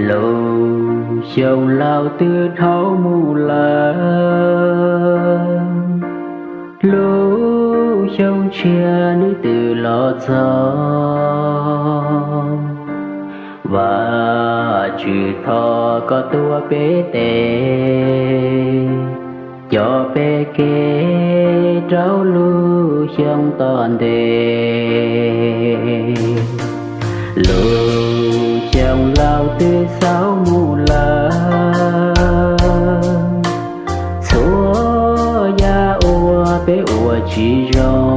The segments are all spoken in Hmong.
Lub xyoo laus twb dhau mus lawm, lub xyoo tshiab nws twb los txog. Vajtswv thov koj tuav peb tes, coj peb kev rau lub xyoo tom ntej. Lub xyoo laus twb xaus mus lawm, txhua yam uas peb ua tsis zoo,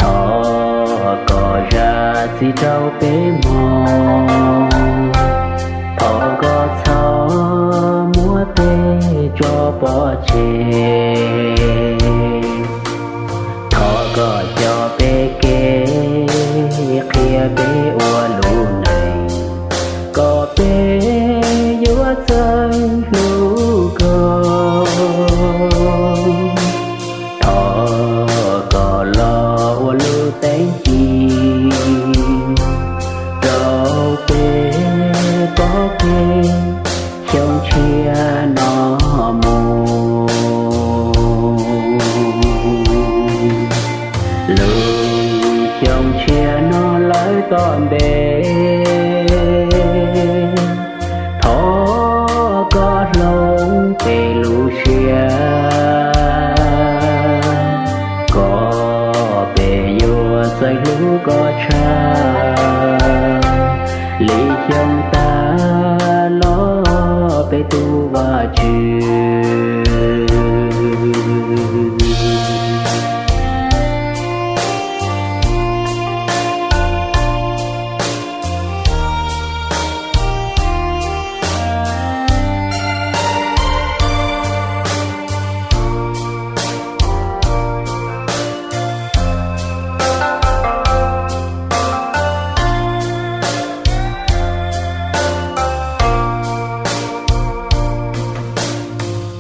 thov koj zam txim rau peb mog. Thov koj txhob muab peb tso pov tseg. Thov koj coj peb kev, qhia peb ua lub neej, kom peb yuav txawj hlub koj. Thov koj los ua lub teeb ci rau peb pov kev xyoo tshiab no mus. Lub xyoo tshiab no lawm tom ntej, thov koj hloov peb lub siab, kom peb yuav txawj hlub koj tshaj li xyoo tas los peb tus Vajtswv.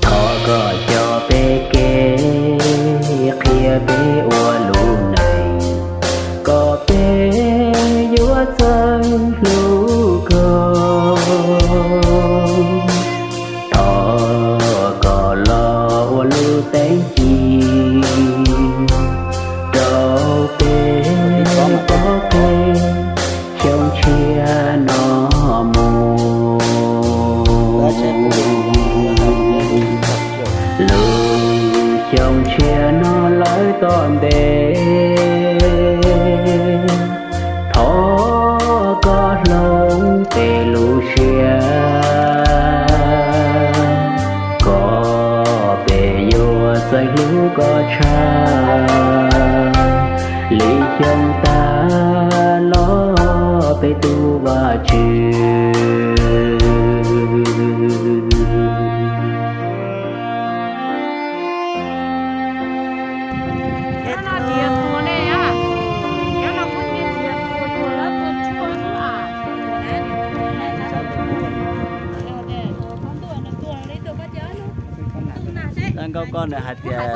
Thov koj coj peb kev, qhia peb ua lub neej, kom peb yuav txawj hlub koj. Thov koj los ua lub teeb ci rau peb pov kev xyoo tshiab no mus. Lub xyoo tshiab no lawm tom ntej, thov koj hloov peb lub siab, kom peb yuav txawj hlub koj tshaj li xyoo tas los peb tus Vajtswv. Dab Nkauj koj nws hais tias,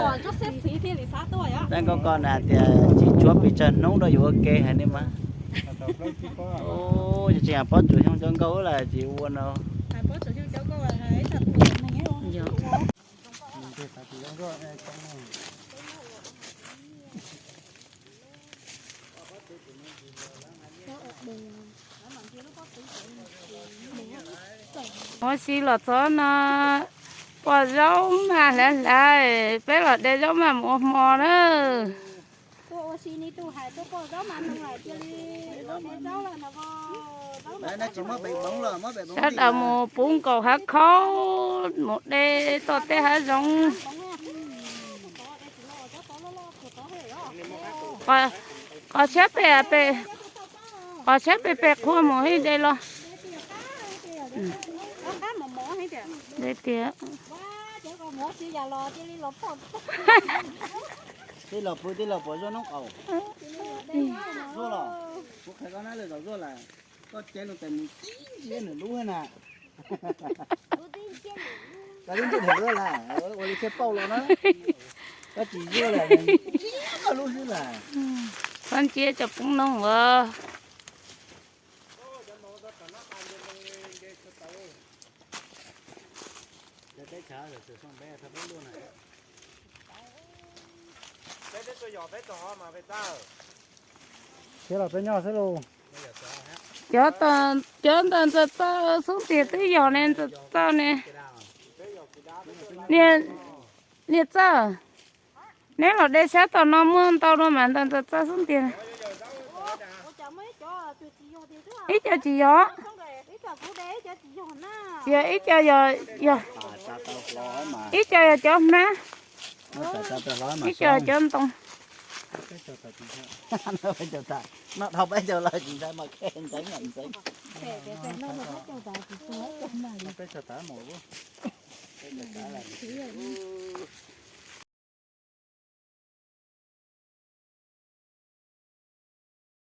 Dab Nkauj koj nws hais tias tsis tsuab pes tsawg hnub rau yus ua ke hais ne mas. Tsis yog pob tsuas xyoo cov nkauj lawm tsis ua no. Ua si los txog no, pom zaub mas hlav hlav, peb los de zaub mas mus ua hmo na. Sawv daws mus pub nkaus hav khaub, mus de toj teb hav zoov. Qhov, qhov tshiab pem, pem, qhov tshiab pem pem qhua mus ib de los. De tias, tej los pw tej los puas zuaj noob qaus. Zuaj los, kuv qhia koj na, lawv zaum zuaj lawm, koj cev loo tes mus tib ntsiab nws lub na. Koj tib ntsiab nws lub lawm, ua li thiaj pauj los na. Koj tsis zuaj lawm, ntsiab koj lub xwb lawm. Koj ntsia cov poob noog os. Thiab los peb nyob xwb lauj. Cov ntawm ntxawm txawj xub ntiag twb yog ne, ntxawm txawj ne. Niam txawj, neb los de sab tom no muaj ntau dua mas ntawm ntxawm txawj xub ntiag. Ib co tsis yog, yog ib co yog, yog, ib co yog cov hnab, ib co yog cov ntoo. No dhau peb caug lawm tsis ntshai mas khe ntxeev ntxeev.